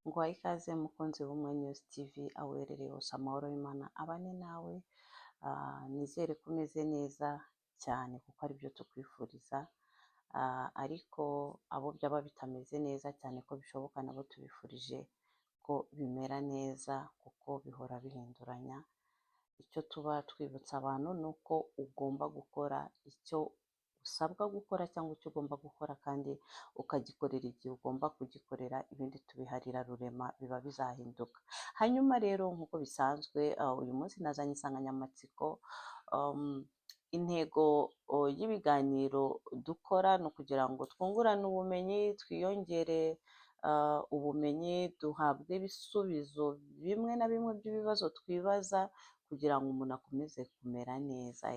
Nguhaye ikaze mukunzi w'Ubumwe News TV, aho uherereye hose amahoro y'Imana abane nawe. Nizere ko umeze neza cyane kuko aribyo tukwifuriza. Ariko abo byaba bitameze neza cyane ko bishoboka, nabo tubifurije ko bimera neza kuko bihora bihinduranya. Icyo tuba twibutsa abantu ni uko ugomba gukora icyo usabwa gukora cyangwa icyo ugomba gukora, kandi ukagikorera igihe ugomba kugikorera, ibindi tubiharira Rurema, biba bizahinduka. Hanyuma rero nk'uko bisanzwe, uyu munsi nazanye insanganyamatsiko. Intego y'ibiganiro dukora ni ukugira ngo twungurane ubumenyi, twiyongere ubumenyi, duhabwe ibisubizo bimwe na bimwe by'ibibazo twibaza kugira ngo umuntu akomeze kumera neza.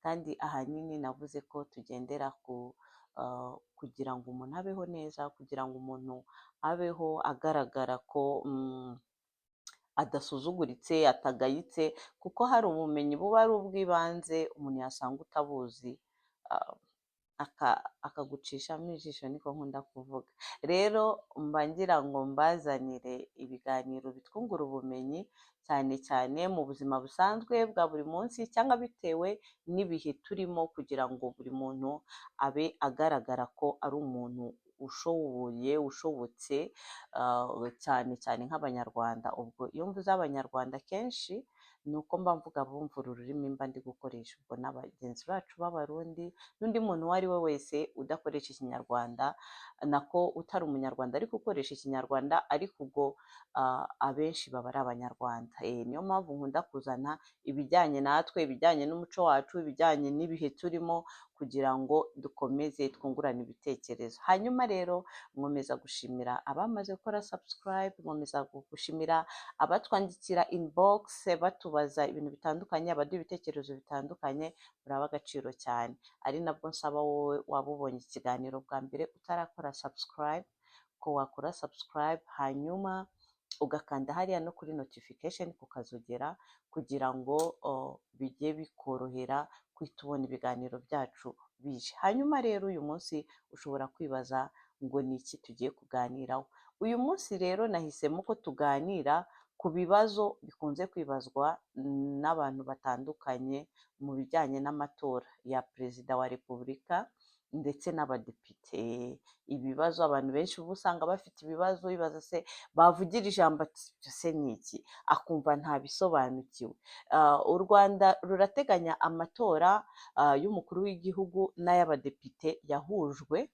Kandi ahanini navuze ko tugendera ku kugira ngo umuntu abeho neza, kugira ngo umuntu abeho agaragara ko adasuzuguritse, atagayitse, kuko hari ubumenyi buba ari ubw'ibanze umuntu yasanga utabuzi akagucishamo ijisho, niko nkunda kuvuga. Rero mba ngira ngo mbazanire ibiganiro bitwungura ubumenyi, cyane cyane mu buzima busanzwe bwa buri munsi cyangwa bitewe n'ibihe turimo, kugira ngo buri muntu abe agaragara ko ari umuntu ushoboye, ushobotse, cyane cyane nk'Abanyarwanda. Ubwo iyo mvuze Abanyarwanda kenshi ni uko mba mvuga abumva uru rurimi mba ndi gukoresha, ubwo na bagenzi bacu b'Abarundi n'undi muntu uwo ari we wese udakoresha Ikinyarwanda, nako utari Umunyarwanda ariko ukoresha Ikinyarwanda, ariko ubwo abenshi baba ari Abanyarwanda. Niyo mpamvu nkunda kuzana ibijyanye natwe, ibijyanye n'umuco wacu, ibijyanye n'ibihe turimo, kugira ngo dukomeze twungurane ibitekerezo. Hanyuma rero nkomeza gushimira abamaze gukora subscribe, nkomeza gushimira abatwandikira inbox batubaza ibintu bitandukanye, abaduha ibitekerezo bitandukanye, muraba agaciro cyane. Ari nabwo nsaba wowe waba ubonye ikiganiro bwa mbere utarakora subscribe ko wakora subscribe, hanyuma ugakanda hariya no kuri notification kukazogera, kugira ngo bijye bikorohera guhita ubona ibiganiro byacu bije. Hanyuma rero uyu munsi ushobora kwibaza ngo ni iki tugiye kuganiraho? Uyu munsi rero nahisemo ko tuganira ku bibazo bikunze kwibazwa n'abantu batandukanye mu bijyanye n'amatora ya Perezida wa Repubulika ndetse n'abadepite. Ibibazo abantu benshi uba usanga bafite ibibazo, bibaza se bavugira ijambo ati ibyo se ni iki, akumva ntabisobanukiwe. U Rwanda rurateganya amatora y'umukuru w'igihugu n'ay'abadepite yahujwe.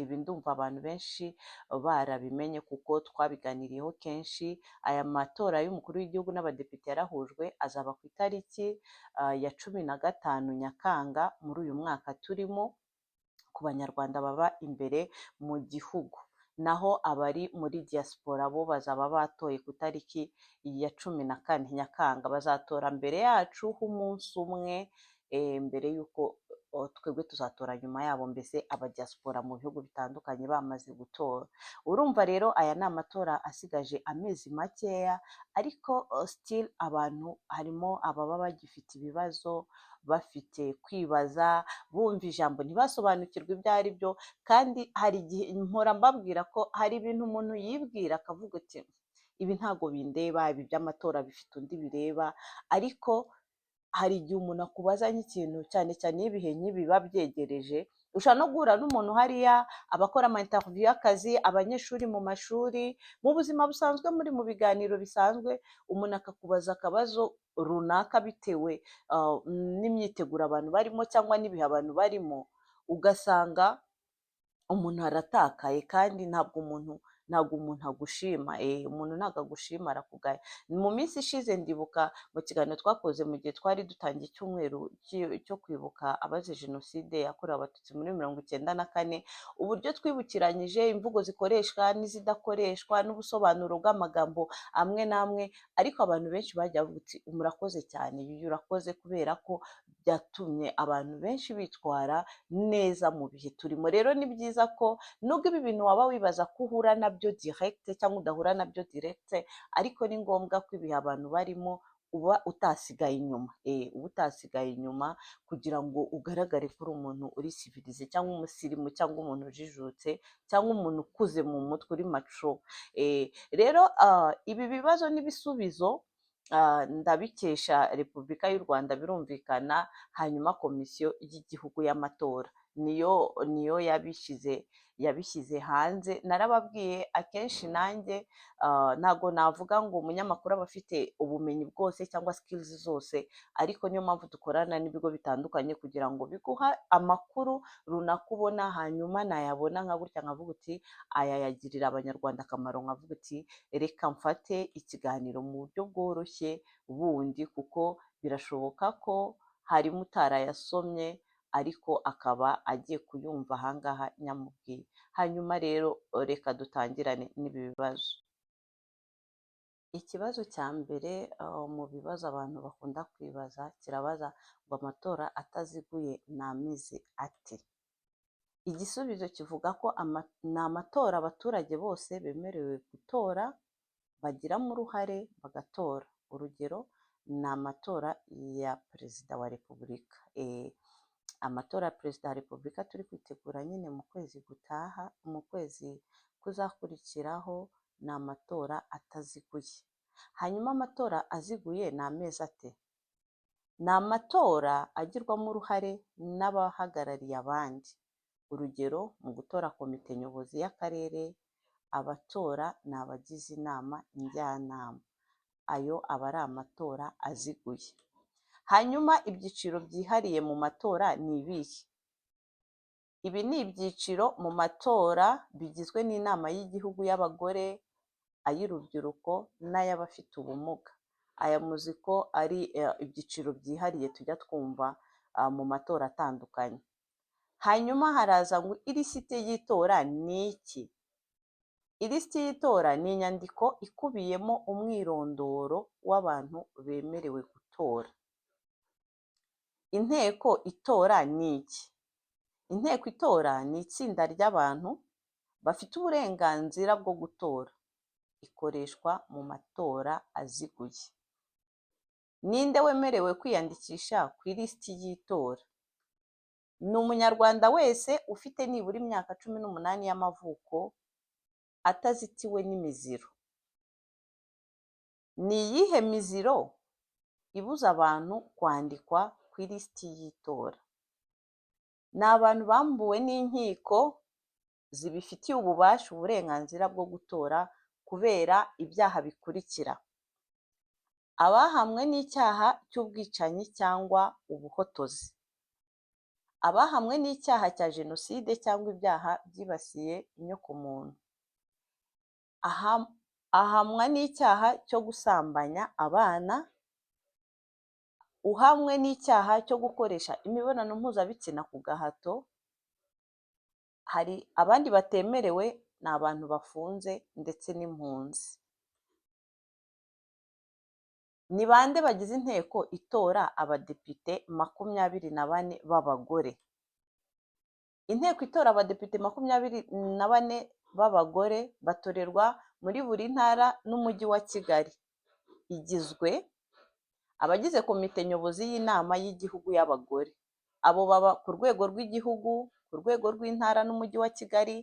Ibi ndumva abantu benshi barabimenye kuko twabiganiriyeho kenshi. Aya matora y'umukuru w'igihugu n'abadepite yarahujwe, azaba ku itariki ya 15 Nyakanga muri uyu mwaka turimo ku Banyarwanda baba imbere mu gihugu, naho abari muri diaspora bo bazaba batoye ku itariki ya 14 Nyakanga, bazatora mbere yacu h'umunsi umwe, mbere y'uko twebwe tuzatora nyuma yabo, mbese abadiaspora mu bihugu bitandukanye bamaze gutora. Urumva rero aya ni amatora asigaje amezi makeya, ariko still abantu harimo ababa bagifite ibibazo, bafite kwibaza, bumva ijambo ntibasobanukirwe ibyo ari byo. Kandi hari igihe mpora mbabwira ko hari ibintu umuntu yibwira akavuga ati ibi ntabwo bindeba, ibi by'amatora bifite undi bireba, ariko hari igihe umuntu akubaza nk'ikintu, cyane cyane iyo ibihe nk'ibi biba byegereje. Ushobora no guhura n'umuntu hariya, abakora ama interview y'akazi, abanyeshuri mu mashuri, mu buzima busanzwe, muri mu biganiro bisanzwe, umuntu akakubaza akabazo runaka bitewe n'imyiteguro abantu barimo cyangwa n'ibihe abantu barimo, ugasanga umuntu aratakaye. Kandi ntabwo umuntu agushima, umuntu ntabwo agushima, arakugaya. Mu minsi ishize ndibuka mu kiganiro twakoze mu gihe twari dutangiye icyumweru cyo kwibuka abazize Jenoside yakorewe Abatutsi muri 94, uburyo twibukiranyije imvugo zikoreshwa n'izidakoreshwa n'ubusobanuro bw'amagambo amwe n'amwe, ariko abantu benshi bagiye bavuga uti murakoze cyane, yuyu urakoze, kubera ko byatumye abantu benshi bitwara neza mu bihe turimo. Rero ni byiza ko nubwo ibi bintu waba wibaza ko uhura nabyo direct cyangwa udahura nabyo direct, ariko ni ngombwa ko ibihe abantu barimo uba utasigaye inyuma, uba utasigaye inyuma kugira ngo ugaragare ko uri umuntu uri civilisé cyangwa umusirimu cyangwa umuntu ujijutse cyangwa umuntu ukuze mu mutwe uri mature. Rero ibi bibazo n'ibisubizo ndabikesha Repubulika y'u Rwanda, birumvikana. Hanyuma Komisiyo y'Igihugu y'Amatora niyo yabishyize hanze. Narababwiye akenshi nanjye ntabwo navuga ngo umunyamakuru aba afite ubumenyi bwose cyangwa skills zose, ariko niyo mpamvu dukorana n'ibigo bitandukanye kugira ngo biguha amakuru runaka ubona. Hanyuma nayabona nka gutya nkavuga uti aya yagirira Abanyarwanda akamaro, nkavuga uti reka mfate ikiganiro mu buryo bworoshye bundi, kuko birashoboka ko harimo utarayasomye ariko akaba agiye kuyumva ahangaha nyamubwiye. Hanyuma rero reka dutangirane n'ibi bibazo. Ikibazo cya mbere mu bibazo abantu bakunda kwibaza kirabaza ngo: amatora ataziguye ni ameze ate? Igisubizo kivuga ko ni amatora abaturage bose bemerewe gutora, bagiramo uruhare bagatora. Urugero ni amatora ya Perezida wa Repubulika. Amatora ya Perezida wa Repubulika turi kwitegura nyine mu kwezi gutaha, mu kwezi kuzakurikiraho, ni amatora ataziguye. Hanyuma amatora aziguye ni ameze ate? Ni amatora agirwamo uruhare n'abahagarariye abandi. Urugero, mu gutora komite nyobozi y'akarere, abatora ni abagize inama njyanama. Ayo aba ari amatora aziguye. Hanyuma ibyiciro byihariye mu matora ni ibihe? Ibi ni ibyiciro mu matora bigizwe n'Inama y'Igihugu y'Abagore, ay'urubyiruko n'ay'abafite ubumuga. Aya muzi ko ari ibyiciro byihariye tujya twumva mu matora atandukanye. Hanyuma haraza ngo: ilisiti y'itora ni iki? Ilisiti y'itora ni inyandiko ikubiyemo umwirondoro w'abantu bemerewe gutora. Inteko itora ni iki? Inteko itora ni itsinda ry'abantu bafite uburenganzira bwo gutora. Ikoreshwa mu matora aziguye. Ninde wemerewe kwiyandikisha ku ilisiti y'itora? Ni Umunyarwanda wese ufite nibura imyaka 18 y'amavuko, atazitiwe n'imiziro. Ni iyihe miziro ibuza abantu kwandikwa ku ilisiti y'itora? Ni abantu bambuwe n'inkiko zibifitiye ububasha uburenganzira bwo gutora kubera ibyaha bikurikira: abahamwe n'icyaha cy'ubwicanyi cyangwa ubuhotozi, abahamwe n'icyaha cya jenoside cyangwa ibyaha byibasiye inyokomuntu, ahamwa n'icyaha cyo gusambanya abana, uhamwe n'icyaha cyo gukoresha imibonano mpuzabitsina ku gahato. Hari abandi batemerewe, ni abantu bafunze ndetse n'impunzi. Ni bande bagize inteko itora abadepite 24 b'abagore? Inteko itora abadepite 24 b'abagore batorerwa muri buri ntara n'Umujyi wa Kigali. Igizwe: abagize komite nyobozi y'Inama y'Igihugu y'Abagore, abo baba ku rwego rw'igihugu, ku rwego rw'intara n'Umujyi wa Kigali,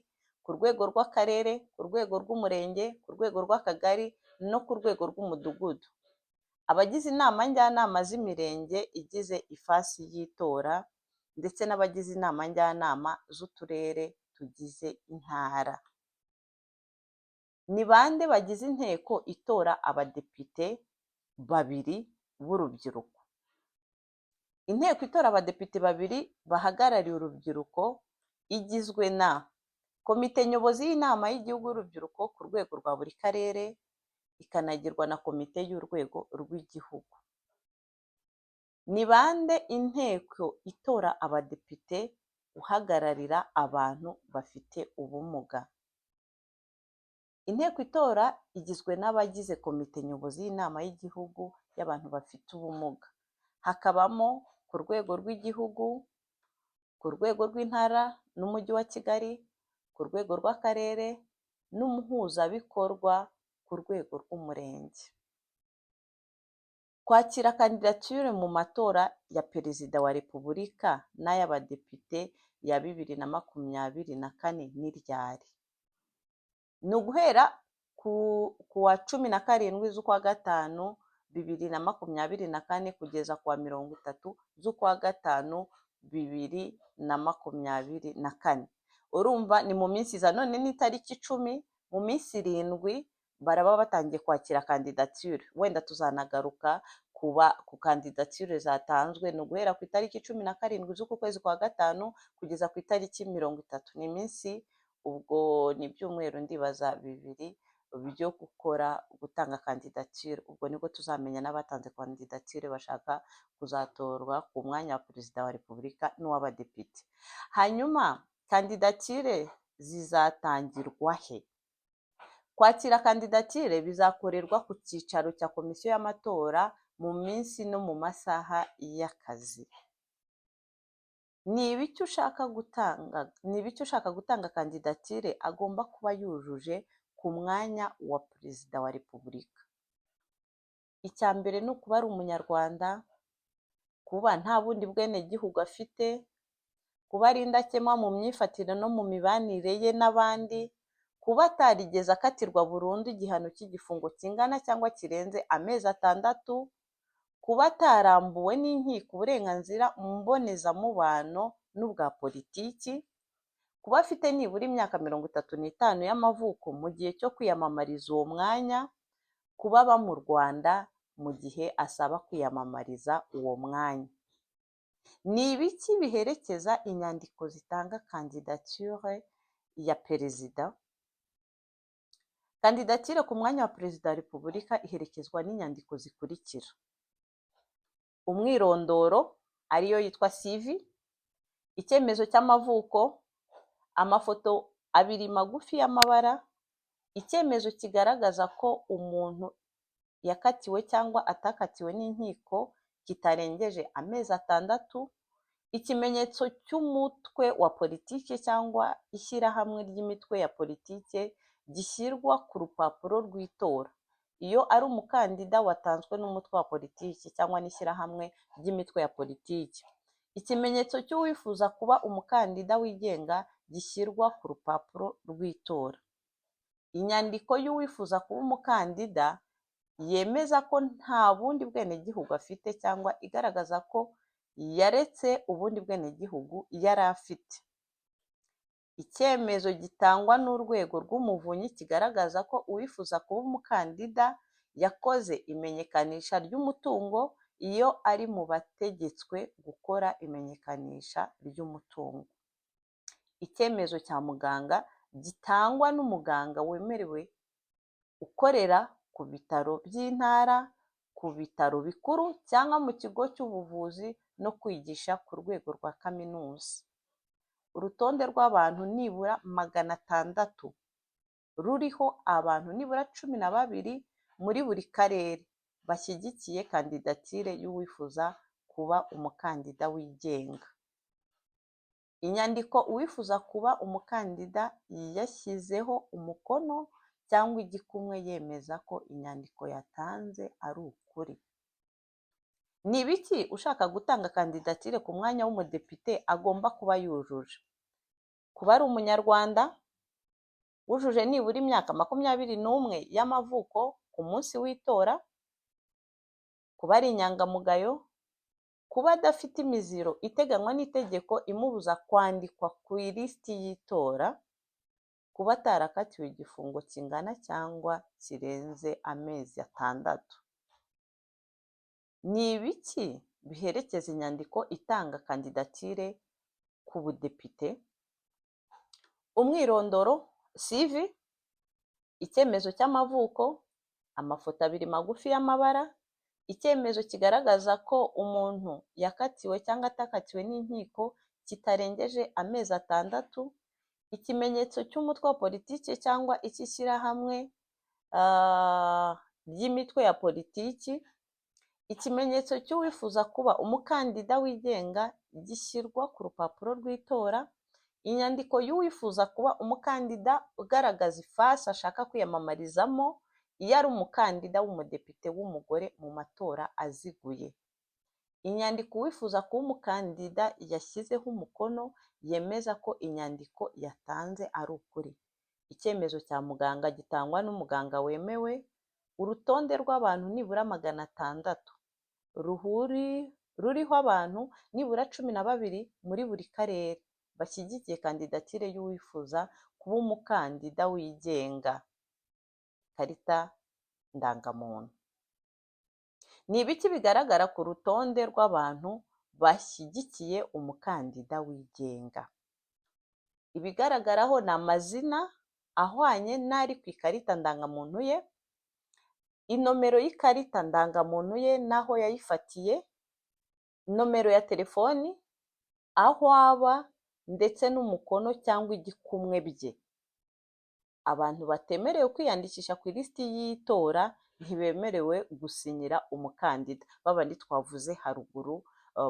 ku rwego rw'akarere, ku rwego rw'umurenge, ku rwego rw'akagari no ku rwego rw'umudugudu, abagize inama njyanama z'imirenge igize ifasi y'itora, ndetse n'abagize inama njyanama z'uturere tugize intara. Ni bande bagize inteko itora abadepite babiri b'urubyiruko? Inteko itora abadepite babiri bahagarariye urubyiruko igizwe na komite nyobozi y'Inama y'Igihugu y'Urubyiruko ku rwego rwa buri karere, ikanagirwa na komite y'urwego rw'igihugu. Ni bande inteko itora abadepite uhagararira abantu bafite ubumuga? Inteko itora igizwe n'abagize komite nyobozi y'Inama y'Igihugu y'Abantu bafite ubumuga, hakabamo ku rwego rw'igihugu, ku rwego rw'intara n'Umujyi wa Kigali, ku rwego rw'akarere n'umuhuzabikorwa ku rwego rw'umurenge. Kwakira kandidatire mu matora ya Perezida wa Repubulika n'ay'Abadepite ya 2024 ni ryari? Ni uguhera ku wa 17 z'ukwa gatanu 2024 kugeza ku wa 30 z'ukwa gatanu 2024. Urumva ni mu minsi iza, none ni itariki 10, mu minsi 7 baraba batangiye kwakira kandidatire. Wenda tuzanagaruka kuba ku kandidatire zatanzwe. Ni uguhera ku itariki 17 z'uku kwezi kwa gatanu kugeza ku itariki 30. Ni iminsi, ubwo ni ibyumweru ndibaza 2 byo gukora gutanga kandidatire. Ubwo nibwo tuzamenya n'abatanze kandidatire bashaka kuzatorwa ku mwanya wa Perezida wa Repubulika n'uw'Abadepite. Hanyuma kandidatire zizatangirwa he? Kwakira kandidatire bizakorerwa ku cyicaro cya Komisiyo y'Amatora mu minsi no mu masaha y'akazi. Ni ibiki ushaka gutanga kandidatire agomba kuba yujuje ku mwanya wa Perezida wa Repubulika? Icya mbere ni ukuba ari Umunyarwanda, kuba nta bundi bwenegihugu afite, kuba ari indakemwa mu myifatire no mu mibanire ye n'abandi, kuba atarigeze akatirwa burundu igihano cy'igifungo kingana cyangwa kirenze amezi 6, kuba atarambuwe n'inkiko uburenganzira mbonezamubano n'ubwa politiki, kuba afite nibura imyaka 35 y'amavuko mu gihe cyo kwiyamamariza uwo mwanya, kuba aba mu Rwanda mu gihe asaba kwiyamamariza uwo mwanya. Ni ibiki biherekeza inyandiko zitanga kandidatire ya Perezida? Kandidatire ku mwanya wa Perezida wa Repubulika iherekezwa n'inyandiko zikurikira: umwirondoro ariyo yitwa CV, icyemezo cy'amavuko, amafoto abiri magufi y'amabara, icyemezo kigaragaza ko umuntu yakatiwe cyangwa atakatiwe n'inkiko kitarengeje amezi 6, ikimenyetso cy'umutwe wa politiki cyangwa ishyirahamwe ry'imitwe ya politiki gishyirwa ku rupapuro rw'itora iyo ari umukandida watanzwe n'umutwe wa politiki cyangwa n'ishyirahamwe ry'imitwe ya politiki, ikimenyetso cy'uwifuza kuba umukandida wigenga gishyirwa ku rupapuro rw'itora, inyandiko y'uwifuza kuba umukandida yemeza ko nta bundi bwenegihugu afite cyangwa igaragaza ko yaretse ubundi bwenegihugu yari afite, icyemezo gitangwa n'Urwego rw'Umuvunyi kigaragaza ko uwifuza kuba umukandida yakoze imenyekanisha ry'umutungo iyo ari mu bategetswe gukora imenyekanisha ry'umutungo, icyemezo cya muganga gitangwa n'umuganga wemerewe ukorera ku bitaro by'intara, ku bitaro bikuru cyangwa mu kigo cy'ubuvuzi no kwigisha ku rwego rwa kaminuza, urutonde rw'abantu nibura 600 ruriho abantu nibura 12 muri buri karere bashyigikiye kandidatire y'uwifuza kuba umukandida wigenga. Inyandiko uwifuza kuba umukandida yashyizeho umukono cyangwa igikumwe yemeza ko inyandiko yatanze ari ukuri. Ni ibiki ushaka gutanga kandidatire ku mwanya w'umudepite agomba kuba yujuje? Kuba ari Umunyarwanda wujuje nibura imyaka 21 y'amavuko ku munsi w'itora, kuba ari inyangamugayo, kuba adafite imiziro iteganywa n'itegeko imubuza kwandikwa ku ilisiti y'itora, kuba atarakatiwe igifungo kingana cyangwa kirenze amezi 6. Ni ibiki biherekeza inyandiko itanga kandidatire ku budepite? Umwirondoro CV, icyemezo cy'amavuko, amafoto abiri magufi y'amabara, icyemezo kigaragaza ko umuntu yakatiwe cyangwa atakatiwe n'inkiko kitarengeje amezi 6, ikimenyetso cy'umutwe wa politiki cyangwa icy'ishyirahamwe ry'imitwe ya politiki, ikimenyetso cy'uwifuza kuba umukandida wigenga gishyirwa ku rupapuro rw'itora, inyandiko y'uwifuza kuba umukandida ugaragaza ifasi ashaka kwiyamamarizamo Iyo ari umukandida w'umudepite w'umugore mu matora aziguye. Inyandiko uwifuza kuba umukandida yashyizeho umukono yemeza ko inyandiko yatanze ari ukuri. Icyemezo cya muganga gitangwa n'umuganga wemewe, urutonde rw'abantu nibura 600 ruriho abantu nibura 12 muri buri karere bashyigikiye kandidatire y'uwifuza kuba umukandida wigenga. Ikarita ndangamuntu. Ni ibiki bigaragara ku rutonde rw'abantu bashyigikiye umukandida wigenga? Ibigaragaraho ni amazina ahwanye n'ari ku ikarita ndangamuntu ye, inomero y'ikarita ndangamuntu ye n'aho yayifatiye, nomero ya telefoni, aho aba ndetse n'umukono cyangwa igikumwe bye. Abantu batemerewe kwiyandikisha ku ilisiti y'itora ntibemerewe gusinyira umukandida. Babandi twavuze haruguru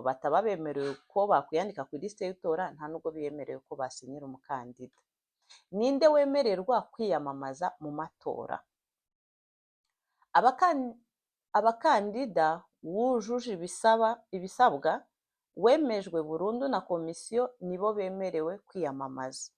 bataba bemerewe ko bakwiyandika ku ilisiti y'itora, nta nubwo bemerewe ko basinyira umukandida. Ninde wemererwa kwiyamamaza mu matora? Abakandida wujuje ibisabwa, wemejwe burundu na komisiyo, nibo bemerewe kwiyamamaza.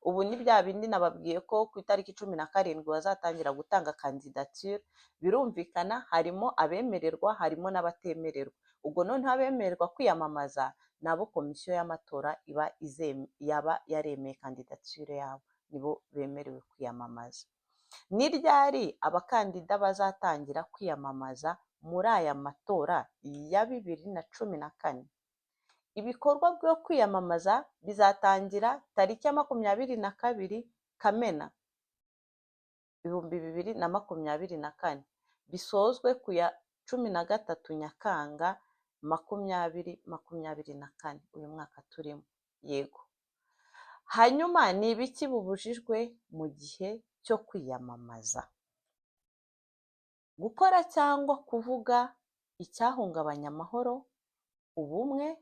Ubu ni bya bindi nababwiye ko ku itariki 17 bazatangira gutanga kandidatire. Birumvikana harimo abemererwa, harimo n'abatemererwa. Ubwo noneho abemererwa kwiyamamaza ni abo komisiyo y'amatora iba yaba yaremeye kandidatire yabo, nibo bemerewe kwiyamamaza. Ni ryari abakandida bazatangira kwiyamamaza muri aya matora ya 2014? Ibikorwa byo kwiyamamaza bizatangira tariki ya 22 Kamena 2024, bisozwe ku ya 13 Nyakanga 2024, uyu mwaka turimo. Yego. Hanyuma ni ibiki bibujijwe mu gihe cyo kwiyamamaza? Gukora cyangwa kuvuga icyahungabanya amahoro, ubumwe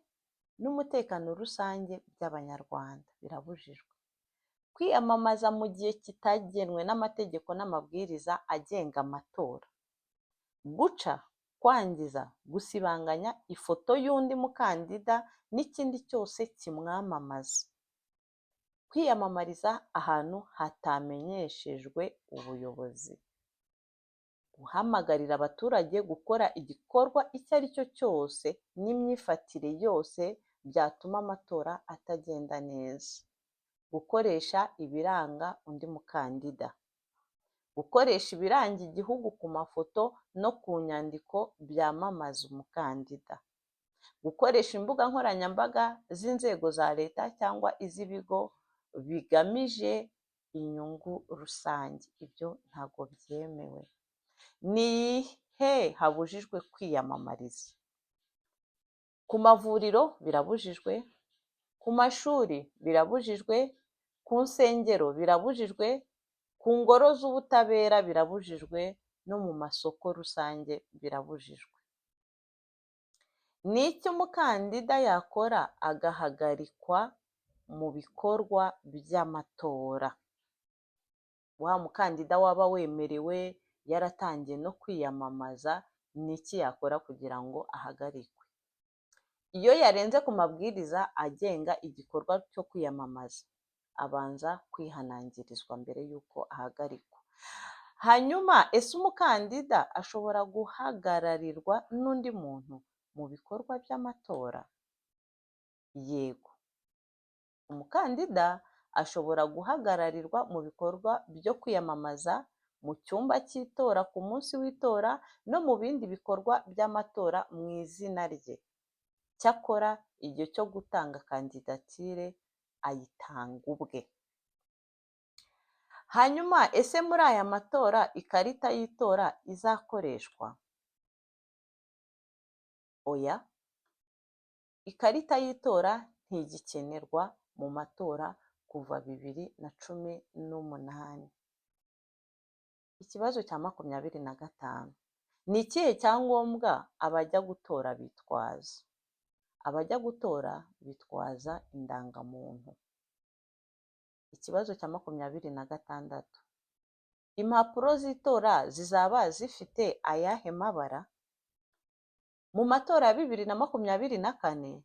n'umutekano rusange by'Abanyarwanda birabujijwe. Kwiyamamaza mu gihe kitagenwe n'amategeko n'amabwiriza agenga amatora. Guca, kwangiza, gusibanganya ifoto y'undi mukandida n'ikindi cyose kimwamamaza. Kwiyamamariza ahantu hatamenyeshejwe ubuyobozi. Guhamagarira abaturage gukora igikorwa icyo ari cyo cyose n'imyifatire yose byatuma amatora atagenda neza. Gukoresha ibiranga undi mukandida. Gukoresha ibiranga igihugu ku mafoto no ku nyandiko byamamaza umukandida. Gukoresha imbuga nkoranyambaga z'inzego za leta cyangwa iz'ibigo bigamije inyungu rusange. Ibyo ntabwo byemewe. Ni he habujijwe kwiyamamariza? Ku mavuriro birabujijwe, ku mashuri birabujijwe, ku nsengero birabujijwe, ku ngoro z'ubutabera birabujijwe, no mu masoko rusange birabujijwe. Ni iki umukandida yakora agahagarikwa mu bikorwa by'amatora? Wa mukandida waba wemerewe yaratangiye no kwiyamamaza, ni iki yakora kugira ngo ahagarikwe? Iyo yarenze ku mabwiriza agenga igikorwa cyo kwiyamamaza, abanza kwihanangirizwa mbere y'uko ahagarikwa. Hanyuma ese umukandida ashobora guhagararirwa n'undi muntu mu bikorwa by'amatora? Yego. Umukandida ashobora guhagararirwa mu bikorwa byo kwiyamamaza, mu cyumba cy'itora ku munsi w'itora no mu bindi bikorwa by'amatora mu izina rye. Cyakora igihe cyo gutanga kandidatire ayitanga ubwe. Hanyuma ese muri aya matora ikarita y'itora izakoreshwa? Oya. Ikarita y'itora ntigikenerwa mu matora kuva 2018. Ikibazo cya 25. Ni ikihe cyangombwa abajya gutora bitwaza? Abajya gutora bitwaza indangamuntu. Ikibazo cya 26. Impapuro z'itora zizaba zifite ayahe mabara? Mu matora ya 2024,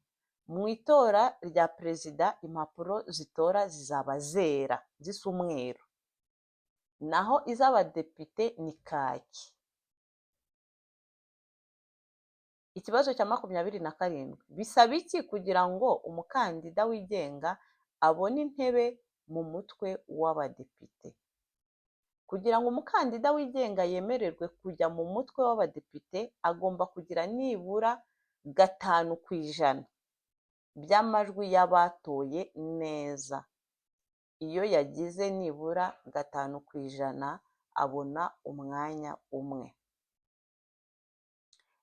mu itora rya perezida impapuro zitora zizaba zera, zisa umweru, naho iz'abadepite ni kaki. Ikibazo cya 27, bisaba iki kugira ngo umukandida wigenga abone intebe mu mutwe w'abadepite? Kugira ngo umukandida wigenga yemererwe kujya mu mutwe w'abadepite, agomba kugira nibura 5% by'amajwi y'abatoye neza. Iyo yagize nibura 5%, abona umwanya umwe.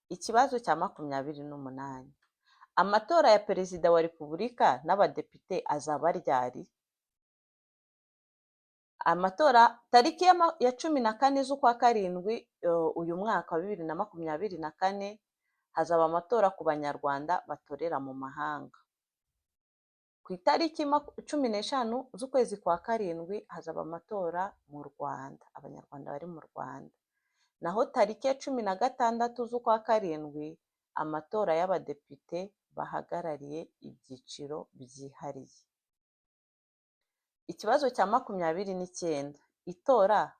Ikibazo cya 28, amatora ya perezida wa repubulika n'abadepite azaba ryari? Amatora tariki ya 14 z'ukwa karindwi uyu mwaka wa 2024, hazaba amatora ku banyarwanda batorera mu mahanga. Ku itariki 15 z'ukwezi kwa karindwi hazaba amatora mu Rwanda, abanyarwanda bari mu Rwanda. Naho tariki ya 16 z'ukwa karindwi, amatora y'abadepite bahagarariye ibyiciro byihariye. Ikibazo cya 29, itora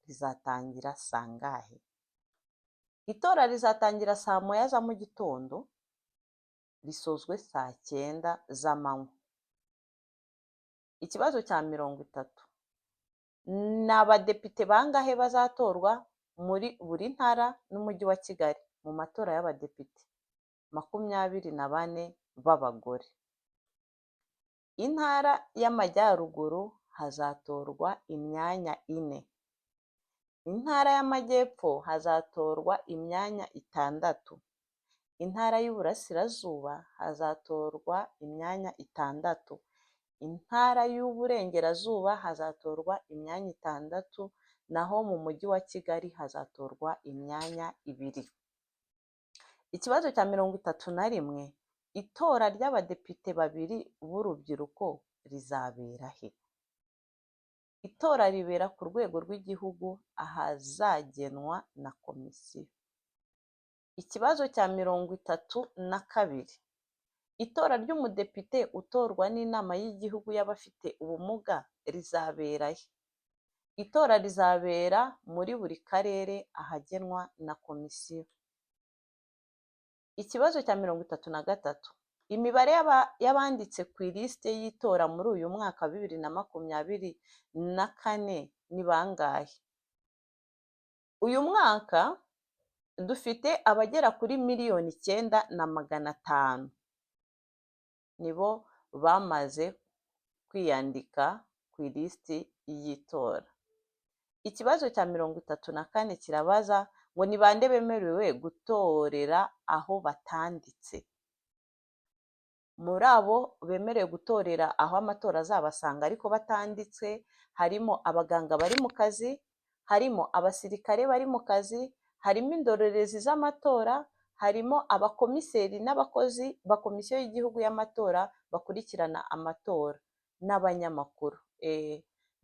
rizatangira sangahe? Itora rizatangira saa moya za mu gitondo, risozwe saa cyenda z'amanywa. Ikibazo cya 30, ni abadepite bangahe bazatorwa muri buri ntara n'umujyi wa Kigali mu matora y'abadepite? 24 b'abagore. Intara y'Amajyaruguru hazatorwa imyanya 4. Intara y'Amajyepfo hazatorwa imyanya 6. Intara y'Uburasirazuba hazatorwa imyanya 6. Intara y'Uburengerazuba hazatorwa imyanya 6, naho mu mujyi wa Kigali hazatorwa imyanya 2. Ikibazo cya 31, itora ry'abadepite babiri b'urubyiruko rizabera he? Itora ribera ku rwego rw'igihugu ahazagenwa na komisiyo. Ikibazo cya 32, itora ry'umudepite utorwa n'inama y'igihugu y'abafite ubumuga rizabera he? Itora rizabera muri buri karere ahagenwa na komisiyo. Ikibazo cya 33, imibare y'abanditse ku ilisite y'itora muri uyu mwaka wa 2024 ni bangahe? Uyu mwaka dufite abagera kuri 9,500,000 nibo bamaze kwiyandika ku ilisiti y'itora. Ikibazo cya 34 kirabaza ngo ni bande bemerewe gutorera aho batanditse? Muri abo bemerewe gutorera aho amatora azabasanga ariko batanditse, harimo abaganga bari mu kazi, harimo abasirikare bari mu kazi, harimo indorerezi z'amatora, harimo abakomiseri n'abakozi ba komisiyo y'igihugu y'amatora bakurikirana amatora n'abanyamakuru.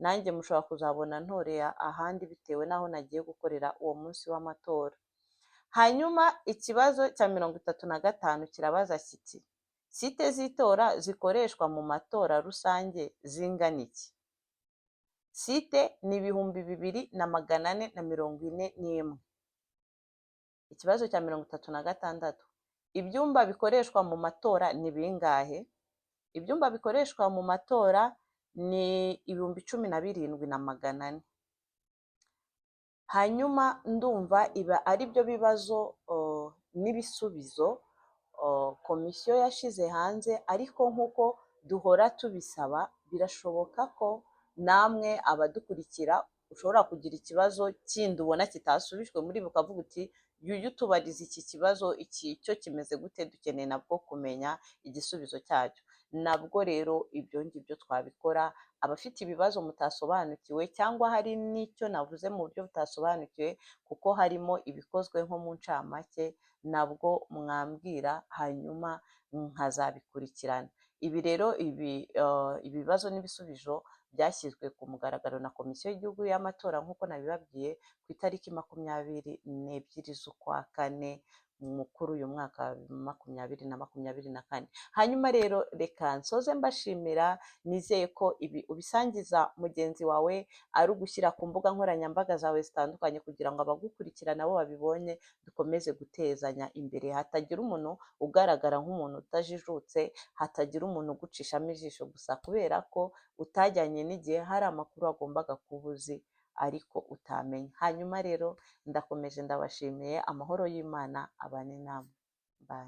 Nanjye mushobora kuzabona ntorera ahandi bitewe n'aho nagiye gukorera uwo munsi w'amatora. Hanyuma ikibazo cya 35 kirabaza kiti site z'itora zikoreshwa mu matora rusange zingana iki? Site ni 2441. Ikibazo cya 36, ibyumba bikoreshwa mu matora ni bingahe? Ibyumba bikoreshwa mu matora ni 17,400. Hanyuma ndumva iba ari byo bibazo n'ibisubizo komisiyo yashize hanze, ariko nk'uko duhora tubisaba, birashoboka ko namwe abadukurikira ushobora kugira ikibazo kindi ubona kitasubijwe muri ukavuga uti yuyu tubariza iki kibazo, iki cyo kimeze gute, dukeneye nabwo kumenya igisubizo cyacyo. Nabwo rero ibyo ngibyo twabikora, abafite ibibazo mutasobanukiwe cyangwa hari n'icyo navuze mu buryo butasobanukiwe kuko harimo ibikozwe nko mu ncamake, nabwo mwambwira hanyuma nkazabikurikirana. Ibi rero ibibazo n'ibisubizo Byashyizwe ku mugaragaro na Komisiyo y'Igihugu y'Amatora, nk'uko nabibabwiye, ku itariki 22 z'ukwa kane mukuru uyu mwaka 2024. Hanyuma rero reka nsoze mbashimira. Nizeye ko ibi ubisangiza mugenzi wawe, ari ugushyira ku mbuga nkoranyambaga zawe zitandukanye, kugira ngo abagukurikira nabo babibonye, dukomeze gutezanya imbere, hatagira umuntu ugaragara nk'umuntu utajijutse, hatagira umuntu ugucishamo ijisho gusa kubera ko utajyanye n'igihe, hari amakuru wagombaga kuba uzi ariko utamenya. Hanyuma rero ndakomeje, ndabashimiye. Amahoro y'Imana abane namwe. Bye.